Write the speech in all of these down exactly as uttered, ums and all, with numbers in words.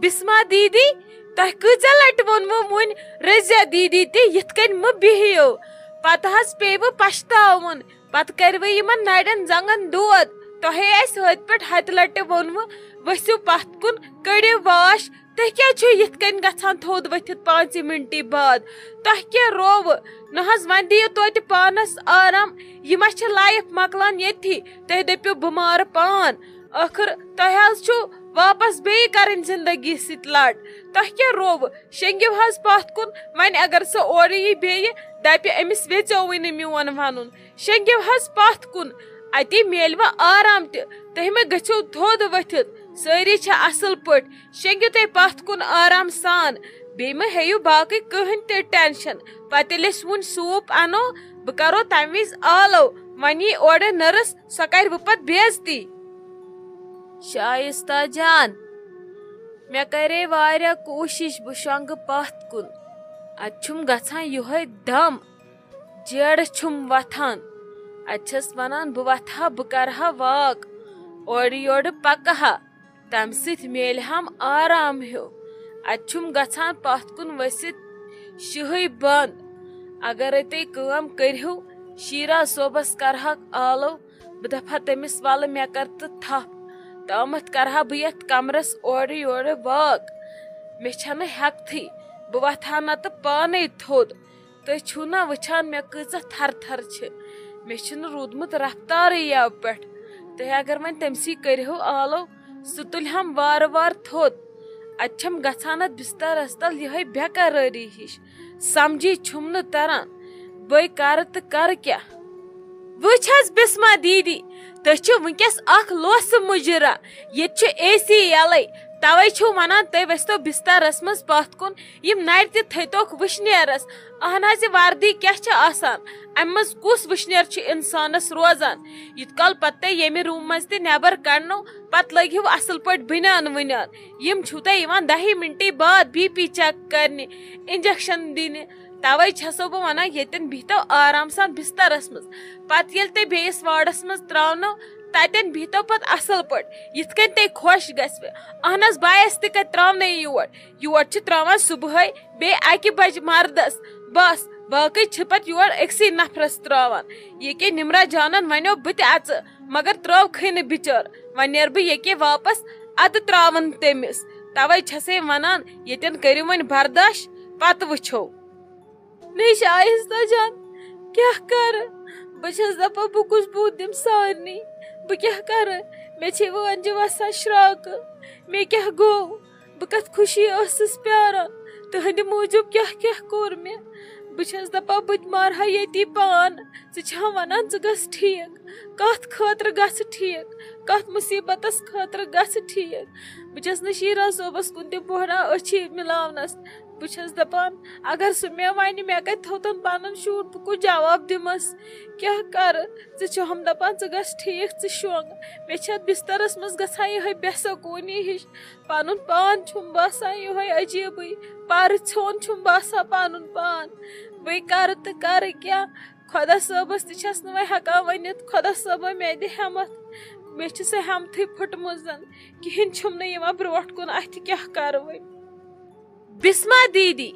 بسمہ دیدی، تۄہہِ کۭژاہ لٹہِ ووٚنوٕ وُنۍ رضیہ دیدی تہِ یِتھ کٔنۍ مہٕ بِہِو؟ پتہٕ حظ پیٚیہِ پچھتاوُن۔ پتہٕ کَرِ وۄنۍ یِمن نرٮ۪ن زنٛگن دود۔ تۄہے اَسہِ ہُتہِ پٮ۪ٹھ ہتہِ لٹہِ ووٚنوٕ، ؤسِو پتھ کُن، کٔڑِو واش۔ تُہۍ کیٛازِ چھِو یِتھ کٔنۍ گژھان تھوٚد ؤتھِتھ پانٛژِ مِنٹی بعد؟ تۄہہِ کیٛاہ رووٕ؟ نہ حظ، وۄنۍ دِیِو توتہِ پانس آرام۔ یہِ ما چھِ life مۄکلان ییٚتھی؟ تُہۍ دٔپِو بہٕ مارٕ پان۔ ٲخٕر تۄہہِ حظ چھُو واپس بیٚیہِ کرٕنۍ زندگی سۭتۍ لڑ۔ تۄہہِ کیٛاہ رووٕ؟ شیٚنگِو حظ پتھ کُن۔ وۄنۍ اگر سۄ اورٕ یی بیٚیہِ، دپہِ أمِس ویژیووٕے نہٕ میون ونُن۔ شیٚنگِو حظ پتھ کُن۔ اتی میلوٕ آرام تہِ۔ تُہۍ مہ گٔژھِو تھوٚد ؤتھِتھ۔ سٲری چھِ اصل پٲٹھۍ۔ شیٚنگِو تُہۍ پتھ کُن آرام سان۔ بیٚیہِ مہ ہیٚیِو باقٕے کٕہٕنۍ تہِ tension۔ پتہٕ ییٚلہِ أسۍ وُنۍ soup انو، بہٕ کرو تمہِ وِزِ آلو۔ وۄنۍ یی اورٕ nurse، سۄ کرِ وۄنۍ پتہٕ بے عزتی۔ شائستہ جان، مےٚ کَرے واریاہ کوٗشِش، بہٕ شۄنٛگہٕ پَتھ کُن۔ اَتہِ چھُم گژھان یِہوٚے دَم، جیڑٕ چھُم وۄتھان۔ اَتہِ چھَس وَنان، بہٕ وۄتھٕ ہا، بہٕ کَرٕ ہا walk، اورٕ یورٕ پَکہٕ ہا، تَمہِ سۭتۍ میلہِ ہم آرام ہیوٗ۔ اَتہِ چھُم گژھان پَتھ کُن ؤسِتھ شِہٕے بنٛد۔ اَگرَے تُہۍ کٲم کٔرِہِو، شیٖرا صٲبَس کَرٕہَکھ آلو، بہٕ دپہٕ ہا تٔمِس، ولہٕ مےٚ کر تہٕ تھپھ، تامتھ کرٕ ہا بہٕ یتھ کمرس اورٕ یورٕ walk۔ مےٚ چھنہٕ ہٮ۪کتھٕے، بہٕ وۄتھٕ ہا نتہٕ پانے تھوٚد۔ تُہۍ چھِو نا وٕچھان مےٚ کۭژاہ تھر تھر چھِ؟ مےٚ چھُنہٕ روٗدمُت رفتارٕے یَوٕ پٮ۪ٹھ۔ تُہۍ اگر وۄنۍ تٔمسٕے کٔرِہو آلو، سُہ تُلہِ ہم وارٕ وارٕ تھوٚد۔ اتہِ چھم گژھان اتھ بسترس تل یِہے بے قرٲری ہِش۔ سمجھی چھُم نہٕ تران، بٔے کرٕ تہٕ کرٕ کیٛاہ؟ وٕچھ حظ بسمہ دیدی، تُہۍ چھِو وٕنکیٚس اکھ لوسہٕ مُجرا۔ ییٚتہِ چھُ اے سی یَلَے، تَوَے چھِو وَنان تُہۍ ؤسۍتو بِستَرَس منٛز پَتھ کُن، یِم نَرِ تہِ تھٲیتوکھ وٕشنیرَس۔ اہن حظ، یہِ وردی کیٛاہ چھِ آسان؟ اَمہِ منٛز کُس وٕشنیر چھُ اِنسانَس روزان؟ یوٗت کال پَتہٕ تۄہہِ ییٚمہِ روٗمہٕ منٛز تہِ نٮ۪بَر کَڑنو، پَتہٕ لٲگِو اَصٕل پٲٹھۍ بٔنیان ؤنیان۔ یِم چھِو تۄہہِ یِوان دَہہِ مِنٹی بعد بی پی check کَرنہِ، injection دِنہِ۔ توے چھسو بہٕ ونان، ییٚتٮ۪ن بِہتو آرام سان بسترس منٛز۔ پتہٕ ییٚلہِ تُہۍ بیٚیِس واڈس منٛز تراونو، تتٮ۪ن بِہتو پتہٕ اصل پٲٹھۍ، یِتھ کٔنۍ تۄہہِ خۄش گژھِ۔ اہن حظ، بایس تہِ کتہِ تراونٲیِو یور؟ یور چھِ تراوان صبحٲے بیٚیہِ اکہِ بجہِ مردس۔ بس، باقٕے چھِ پتہٕ یور أکسٕے نفرس تراوان۔ یہِ کیٛاہ نمرہ جانن ونیو بہٕ تہِ اژٕ، مگر ترٲوکھٕے نہٕ بچٲر۔ وۄنۍ نیرٕ بہٕ ییٚکے واپس، ادٕ تراون تٔمِس۔ توے چھسے ونان، ییٚتٮ۪ن کٔرِو وۄنۍ برداش، پتہٕ وٕچھو۔ نہ شائستہ جان، کیٛاہ کرٕ؟ بہٕ چھَس دَپان، بہٕ کُس بُتھ دِمہٕ سارنٕے؟ بہٕ کیٛاہ کرٕ؟ مےٚ چھے وٲنجہِ وَسان شرٛاکہٕ۔ مےٚ کیٛاہ گوٚو؟ بہٕ کَتھ خوشی ٲسٕس پیٛاران؟ تُہٕنٛدِ موٗجوٗب کیٛاہ کیٛاہ کوٚر مےٚ؟ بہٕ چھَس دَپان، بہٕ تہِ مارٕ ہا ییٚتی پان۔ ژٕ چھَکھ وَنان، ژٕ گژھ ٹھیٖک۔ کَتھ خٲطرٕ گژھٕ ٹھیٖک؟ کَتھ مُصیٖبتَس خٲطرٕ گژھٕ ٹھیٖک؟ بہٕ چھَس نہٕ شیٖرا صٲبَس کُن تہِ بوہران أچھی مِلاونَس۔ بہٕ چھَس دَپان، اگر سُہ مےٚ وَنہِ، مےٚ کَتہِ تھوٚوتَن پَنُن شُر، بہٕ کُس جواب دِمَس؟ کیٛاہ کَرٕ؟ ژٕ چھِ ہُم دَپان، ژٕ گژھ ٹھیٖک، ژٕ شۄنٛگ۔ مےٚ چھِ اَتھ بِستَرَس منٛز گژھان یِہوٚے بے سکوٗنی ہِش۔ پَنُن پان چھُم باسان یِہوٚے عجیٖبٕے، پَرٕ ژھیوٚن چھُم باسان پَنُن پان۔ بہٕ کَرٕ تہٕ کَرٕ کیٛاہ؟ خۄدا صٲبَس تہِ چھَس نہٕ وۄنۍ ہٮ۪کان ؤنِتھ، خۄدا صٲبہ مےٚ دِ ہٮ۪مَتھ۔ مےٚ چھِ سۄ ہٮ۪متھٕے پھٕٹمٕژ زَن، کِہیٖنۍ چھُم نہٕ یِوان برٛونٛٹھ کُن، اَتھِ کیٛاہ کَرٕ وۄنۍ؟ بسمہ دیدی،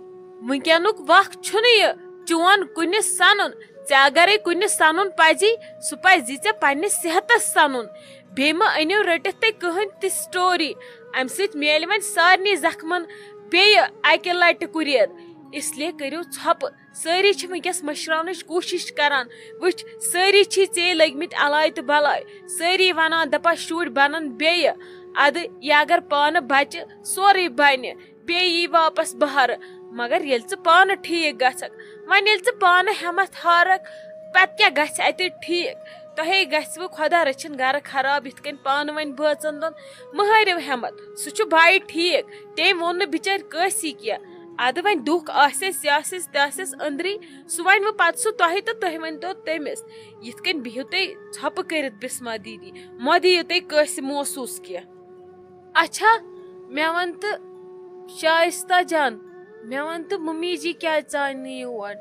وٕنکیٚنُک وق چھُنہٕ یہِ چون کُنہِ سنُن۔ ژےٚ اگرے کُنہِ سنُن پزی، سُہ پزی ژےٚ پننِس صحتس سنُن۔ بیٚیہِ مہ أنِو رٔٹِتھ تُہۍ کٕہٕنۍ تہِ story، امہِ سۭتۍ میلہِ وۄنۍ سارنٕے زخمن بیٚیہِ اکہِ لٹہِ کُریر۔ اس لیے کٔرِو ژھۄپہٕ۔ سٲری چھِ وٕنکیٚس مٔشراونٕچ کوٗشِش کران۔ وٕچھ، سٲری چھِ ژےٚ لٔگۍ مٕتۍ الاے تہٕ بلاے۔ سٲری ونان، دپان، شُرۍ بنن بیٚیہِ۔ ادٕ یہِ اگر پانہٕ بچہِ، سورُے بنہِ۔ بیٚیہِ یی واپس بہارٕ۔ مگر ییٚلہِ ژٕ پانہٕ ٹھیٖک گژھکھ، وۄنۍ ییٚلہِ ژٕ پانہٕ ہٮ۪متھ ہارکھ، پتہٕ کیٛاہ گژھِ اتہِ ٹھیٖک؟ تۄہے گژھِوٕ خۄدا رٔچھِنۍ گرٕ خراب یِتھ کٔنۍ پانہٕ ؤنۍ بٲژن دۄن۔ مہ ہٲرِو ہٮ۪متھ، سُہ چھُ بایہِ ٹھیٖک، تٔمۍ ووٚن نہٕ بِچٲرۍ کٲنٛسی کینٛہہ۔ ادٕ وۄنۍ دُکھ آسٮ۪س، یہِ آسٮ۪س، تہِ آسٮ۪س أنٛدری، سُہ ونہِ وۄنۍ پتہٕ سُہ تۄہہِ تہٕ تُہۍ ؤنۍتو تٔمِس۔ یِتھ کٔنۍ بِہِو تُہۍ ژھۄپہٕ کٔرِتھ بسمہ دیدی، مہ دِیِو تُہۍ کٲنٛسہِ محسوٗس کینٛہہ۔ اچھا، مےٚ وَن تہٕ شائستہ جان، مےٚ وَن تہٕ ممی جی کیٛازِ ژاے نہٕ یور؟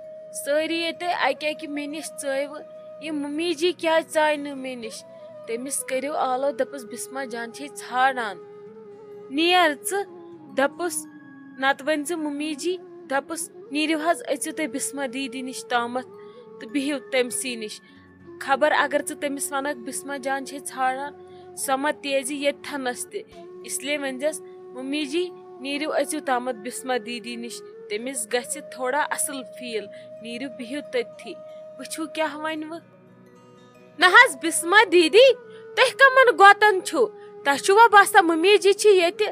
سٲری ییٚتہِ اَکہِ اَکہِ مےٚ نِش ژٲیوٕ، یہِ ممی جی کیٛازِ ژاے نہٕ مےٚ نِش؟ تٔمِس کٔرِو آلو، دَپُس، بسمہ جان چھے ژھانٛڈان۔ نیر ژٕ، دَپُس، "نَتہٕ ؤنۍ زِ مُمی جی، دَپُس، نیٖرِو حظ أژِو تُہۍ بِسمہ دیٖدی نِش تامَتھ تہٕ بِہِو تٔمۍ سٕے نِش۔ خبر اگر ژٕ تٔمِس وَنَکھ بِسمہ جان چھے ژھانٛڈان، سۄ ما تیزِ ییٚتہِ تھَنَس تہِ۔ اس لیے ؤنۍ زٮ۪س، مُمی جی، نیٖرِو أژِو تامَتھ بِسمہ دیٖدی نِش، تٔمِس گژھِ تھوڑا اَصٕل فیٖل، نیٖرِو بِہِو تٔتھی، وٕچھِو کیٛاہ وَنہِ وٕ۔" "نہ حظ بِسمہ دیٖدی، تُہۍ کَمَن گۄتَن چھِو؟ تۄہہِ چھُوا باسان مُمی جی چھِ ییٚتہِ؟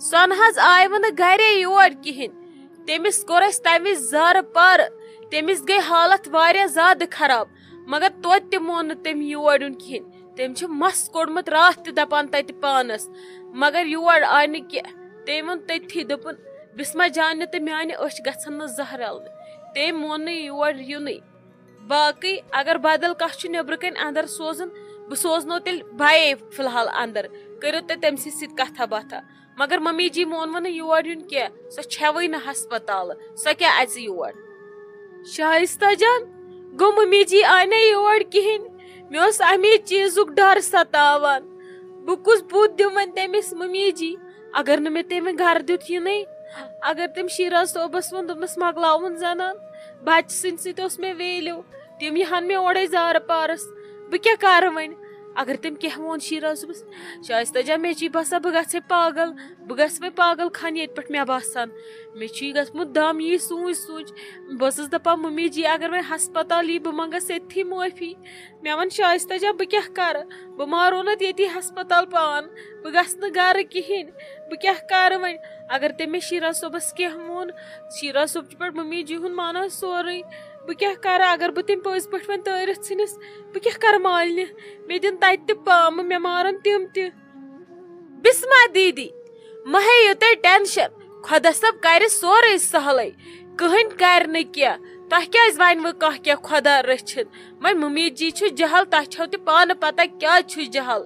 سۄ نہ حظ آیہِ وٕ نہٕ گَرے یور کِہیٖنۍ۔ تٔمِس کوٚر اَسہِ تَمہِ وِزِ زارٕ پارٕ۔ تٔمِس گٔے حالت واریاہ زیادٕ خراب، مگر توتہِ تہِ مون نہٕ تٔمۍ یور یُن کِہیٖنۍ۔ تٔمۍ چھُ مَس کوٚڑمُت راتھ تہِ دَپان تَتہِ پانَس، مگر یور آیہِ نہٕ کینٛہہ۔ تٔمۍ ووٚن تٔتھی، دوٚپُن، 'بِسمہ جانہِ تہٕ میٛانہِ أچھ گژھن نہٕ زانٛہہ رَلنہِ۔' تٔمۍ مون نہٕ یور یُنٕے۔ باقٕے اگر بدل کانٛہہ چھُ نیٚبرٕ کنہِ اندر سوزُن، بہٕ سوزنو تیٚلہِ بھیے فی الحال اندر، کٔرِو تُہۍ تٔمۍ سٕے سۭتۍ کتھا باتھا۔ مگر ممی جی مونوٕ نہٕ یور یُن کینٛہہ، سۄ چھوٕے نہٕ ہسپتالہٕ، سۄ کیٛاہ اژِ یور؟ شائستہ جان، گوٚو ممی جی آیہِ نہٕ یور کِہیٖنۍ؟ مےٚ اوس امی چیٖزُک ڈر ستاوان۔ بہٕ کُس بُتھ دِمہٕ وۄنۍ تٔمِس ممی جی؟ اگر نہٕ مےٚ تٔمۍ گرٕ دیُت یِنٕے، اگر تٔمۍ شیراز صٲبس ووٚن، دوٚپنس، "مۄکلاوُن زنان، بچہٕ سٕنٛدِ سۭتۍ اوس مےٚ ویلیو، تِم یِہن مےٚ اورے زارٕ پارس، بہٕ کیٛاہ کرٕ وۄنۍ؟" اگر تٔمۍ کینٛہہ ووٚن شیراز صٲبس، شائستہ جان، مےٚ چھِ باسان بہٕ گژھے پاگل، بہٕ گژھٕ وۄنۍ پاگل خانہٕ ییٚتہِ پٮ۪ٹھ مےٚ باسان۔ مےٚ چھُ یہِ گژھمُت دم یی سوٗنچ سوٗنچ۔ بہٕ ٲسٕس دپان، ممی جی اگر وۄنۍ ہسپتال یی، بہٕ منٛگس ییٚتھی معٲفی۔ مےٚ وَن شائستہ جان، بہٕ کیٛاہ کَرٕ؟ بہٕ مارو نَتہٕ ییٚتی ہسپتال پان، بہٕ گژھٕ نہٕ گَرٕ کِہیٖنۍ۔ بہٕ کیٛاہ کَرٕ وۄنۍ؟ اگر تٔمۍ مےٚ شیراز صٲبَس کینٛہہ ووٚن، شیراز صٲب چھُ پٮ۪ٹھ ممی جی ہُنٛد مانان سورُے۔ بہٕ کیٛاہ کَرٕ؟ اگر بہٕ تٔمۍ پٔزۍ پٲٹھۍ وۄنۍ تٲرِتھ ژھٕنِس، بہٕ کیٛاہ کَرٕ مالنہِ؟ مےٚ دِن تَتہِ تہِ پامہٕ، مےٚ مارَن تِم تہِ۔ بسمہ دیٖدی، مہ ہیٚیِو تُہۍ ٹینشن، خۄدا صٲب کرِ سورُے سہلٕے، کٕہٕنۍ کرِ نہٕ کینٛہہ۔ تۄہہِ کیٛازِ ونوٕ کانٛہہ کینٛہہ خۄدا رٔچھِنۍ؟ وۄنۍ مُمید جی چھُ جہل، تۄہہِ چھو تہِ پانہٕ پتہ کیٛازِ چھُ جہل۔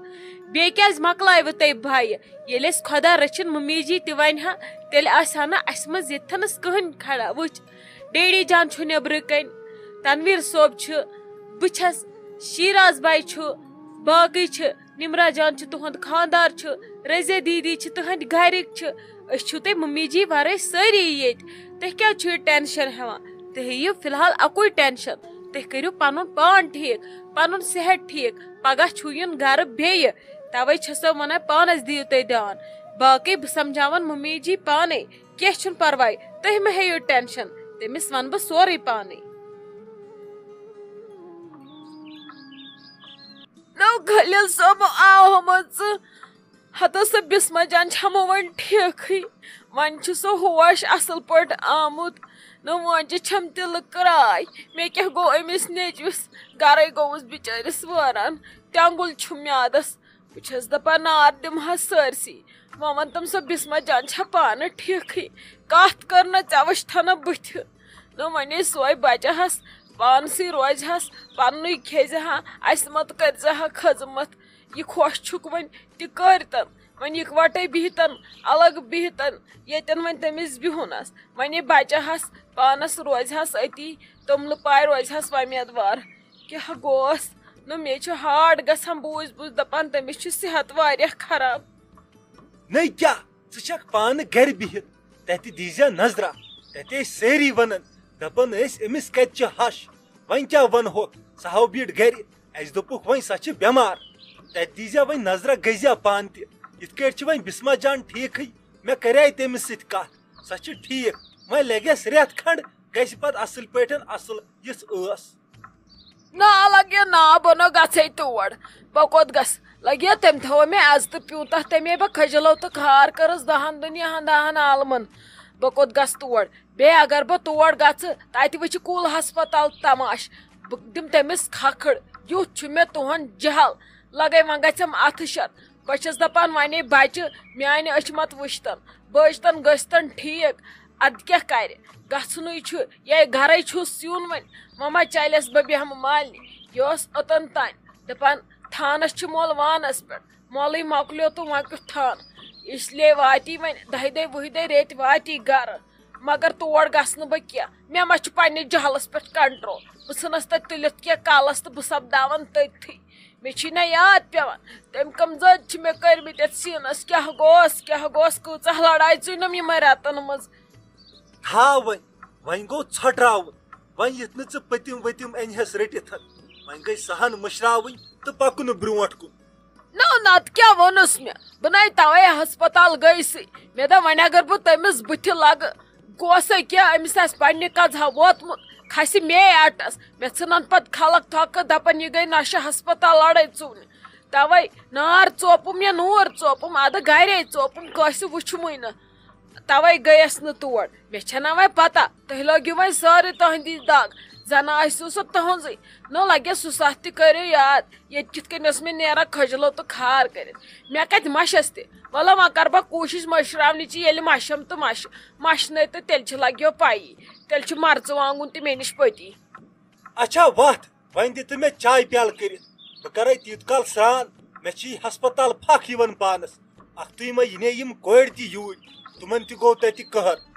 بیٚیہِ کیٛازِ مۄکلایوٕ تُہۍ بھایہِ؟ ییٚلہِ أسۍ خۄدا رٔچھِنۍ مُمید جی تہِ ونہِ ہا، تیٚلہِ آسہِ ہا نہٕ اسہِ منٛز ییٚتھنس کٕہٕنۍ کھڑا۔ وٕچھ، ڈیڈی جان چھُ نیٚبرٕ کنۍ، تنویر صٲب چھُ، بہٕ چھَس، شیراز بھائی چھُ، باقٕے چھِ۔ نمرہ جان چھُ تُہُنٛد خاندار چھُ، رضیہ دیدی چھِ تُہٕنٛدۍ گرِکۍ چھِ، أسۍ چھِو تۄہہِ مُمید جی ورٲے سٲری ییٚتہِ۔ تُہۍ کیٛازِ چھِو یہِ ٹینشن ہٮ۪وان؟ تُہۍ ہیٚیِو فی الحال اَکُے ٹینشن، تُہۍ کٔرِو پنُن پان ٹھیٖک، پنُن صحت ٹھیٖک، پگاہ چھُو یُن گرٕ بیٚیہِ۔ توے چھَسو ونان پانس دِیِو تُہۍ دیان، باقٕے بہٕ سمجھاون مُمید جی پانے، کینٛہہ چھُنہٕ پرواے، تُہۍ مہ ہیٚیِو ٹینشن، تٔمِس ونہٕ بہٕ سورُے پانے۔ نو خلیل صٲب آو ہمو ژٕ۔ ہتو سۄ بسمہ جان چھمو وۄنۍ ٹھیکھٕے۔ وۄنۍ چھُ سُہ ہوش اصل پٲٹھۍ آمُت۔ نو وۄنۍ چھِ چھم تِلہٕ کراے۔ مےٚ کیٛاہ گوٚو أمِس نیٚچوِس؟ گرے گوٚوُس بِچٲرِس وٲران۔ تٮ۪نٛگُل چھُم میادس۔ بہٕ چھَس دَپان نار دِمہٕ ہا سٲرسٕے۔ وۄنۍ وَن تِم سۄ بسمہ جان چھا پانہٕ ٹھیٖکھٕے؟ کَتھ کٔر نہ ژےٚ وٕچھتھا نہ بٕتھِ؟ نہ وۄنۍ سۄے بَچہٕ ہَس، پانسٕے روزِ ہَس، پَننُے کھیٚزِ ہا، اَسہِ مَتہٕ کٔرزِ ہا خدمت۔ یہِ خۄش چھُکھ وۄنۍ تہِ کٔرتَن، وۄنۍ یِکوَٹَے بِہتَن، الگ بِہتَن، ییٚتٮ۪ن وۄنۍ تٔمِس بِہُن آسہِ۔ وۄنۍ یہِ بَچہٕ ہَس پانَس روزِ ہَس أتی، توٚملہٕ پاے روزِ ہَس وۄمیدوار۔ کیٛاہ گوس؟ نہ مےٚ چھُ ہارٹ گژھان بوٗزۍ بوٗزۍ، دَپان تٔمِس چھُ صحت واریاہ خراب۔ نٔے کیٛاہ؟ ژٕ چھَکھ پانہٕ گرِ بِہِتھ، تَتہِ دیٖزِ نظرہ، تَتہِ ٲسۍ سٲری وَنان، دَپان ٲسۍ، "أمِس کَتہِ چھِ ہَش؟" وۄنۍ کیٛاہ وَنہوکھ، سۄ ہاو بیٖٹھ گرِ، اَسہِ دوٚپُکھ، "وۄنۍ سۄ چھِ بٮ۪مار، تَتہِ دیٖزِ وۄنۍ نظرہ، گٔژھزِ پانہٕ تہِ۔ یِتھ کٲٹھۍ چھِ وۄنۍ بسمہ جان ٹھیٖکھٕے، مےٚ کَرے تٔمِس سۭتۍ کَتھ، سۄ چھِ ٹھیٖک، وۄنۍ لَگٮ۪س رٮ۪تھ کھنٛڈ، گژھِ پَتہٕ اَصٕل پٲٹھۍ اَصٕل یِژھ ٲس۔" نا لگے نا، بہٕ نہ گژھے تور۔ بہٕ کوٚت گژھٕ؟ لگے تٔمۍ تھوو مےٚ عزتہٕ پیوٗنتاہ، تَمے بہٕ کھٔجلو تہٕ کھار کٔرٕس دَہَن دُنیاہَن دَہَن عالمَن۔ بہٕ کوٚت گژھٕ تور؟ بیٚیہِ اگر بہٕ تور گژھٕ، تَتہِ وٕچھِ کُل ہسپتال تماش۔ بہٕ دِمہٕ تٔمِس کھکھٕڑ۔ یُتھ چھُ مےٚ تُہُنٛد جہل۔ لگے وۄنۍ گژھٮ۪م اَتھٕ شَتھ۔ بہٕ چھَس دَپان وۄنۍ بَچہٕ میٛانہِ أچھ مت وٕچھتَن۔ بہٕ ٲسۍتَن گٔژھتَن ٹھیٖک۔ اَدٕ کیٛاہ کَرِ؟ گژھنُے چھُ، یے گرے چھُس یُن وۄنۍ، وۄنۍ ما چلٮ۪س بہٕ بیٚہمہٕ مالنہِ؟ یہِ اوس اوٚتن تام دپان، تھانس چھُ مۄل وانس پٮ۪ٹھ، مۄلٕے مۄکلیو تہٕ وۄنۍ کیُتھ تھان؟ اس لیے واتی وۄنۍ دہہِ دۄہہِ وُہہِ دۄہہِ ریتۍ واتی گرٕ، مگر تور گژھٕ نہٕ بہٕ کینٛہہ۔ مےٚ ما چھُ پننِس جہلس پٮ۪ٹھ کنٹرول؟ بہٕ ژھٕنس تتہِ تُلِتھ کینٛہہ کلس تہٕ بہٕ سپداون تٔتھی۔ مےٚ چھی نہ یاد پٮ۪وان، تٔمۍ کم زٲدۍ چھِ مےٚ کٔرمٕتۍ یَتھ سیٖنَس، کیٛاہ گوس، کیٛاہ گوس، کۭژاہ لڑایہِ ژٕنم یِمَن رٮ۪تَن منٛز۔ تھاو وۄنۍ، وۄنۍ گوٚو ژھۄٹراوُن۔ وۄنۍ یُتھ نہٕ ژٕ پٔتِم ؤتِم أنۍ ہَس رٔٹِتھ، وۄنۍ گٔے سۄ ہَن مٔشراوٕنۍ تہٕ پَکُن برونٛٹھ کُن۔ نو، نتہٕ کیٛاہ ووٚنُس مےٚ؟ بہٕ نَے تَوَے ہسپتال گٔیسٕے۔ مےٚ دوٚپ، وۄنۍ اگر بہٕ تٔمِس بٕتھِ لگہٕ، گوسَے کیٛاہ، أمِس آسہِ پنٛنہِ کَزہا ووتمُت، کھسہِ مے اَٹَس۔ مےٚ ژھٕنَن پَتہٕ خلق تھۄکہٕ، دَپَن، یہِ گٔے نَشہٕ ہسپتال لڑٲے ژوٗنہِ۔ تَوَے نار ژوپُم یا نوٗر ژوپُم، اَدٕ گَرے ژوپُم، کٲنٛسہِ وٕچھمٕے نہٕ۔ تَوَے گٔیَس نہٕ تور۔ مےٚ چھَنہ وۄنۍ پَتہ، تُہۍ لٲگِو وۄنۍ سٲرٕے تُہٕنٛدی دَگ، زَنہٕ آسِوٕ سۄ تُہٕنٛزٕے۔ نو لَگیٚس سُہ سَتھ تہِ کٔرِو یاد، ییٚتہِ کِتھ کٔنۍ ٲس مےٚ نیران کھٔجلو تہٕ کھار کٔرِتھ۔ مےٚ کَتہِ مَشَس تہِ۔ وَلہٕ وۄنۍ کَرٕ بہٕ کوٗشِش مٔشراونٕچ، ییٚلہِ مَشَم تہٕ مَشہٕ، مَشنَے تہٕ تیٚلہِ چھِ لَگیو پَیی، تیٚلہِ چھُ مَرژٕوانٛگُن تہِ مےٚ نِش پٔتی۔ اچھا وَتھ، وۄنۍ دِ تہٕ مےٚ چاے پیالہٕ کٔرِتھ، بہٕ کَرَے تیٖت کال سرٛان، مےٚ چھی ہسپتال پھَکھ یِوان پانَس۔ اَکھتُے مہ یِنے یِم کورِ تہِ یوٗرۍ، تِمَن تہِ گوٚو تَتہِ قہر۔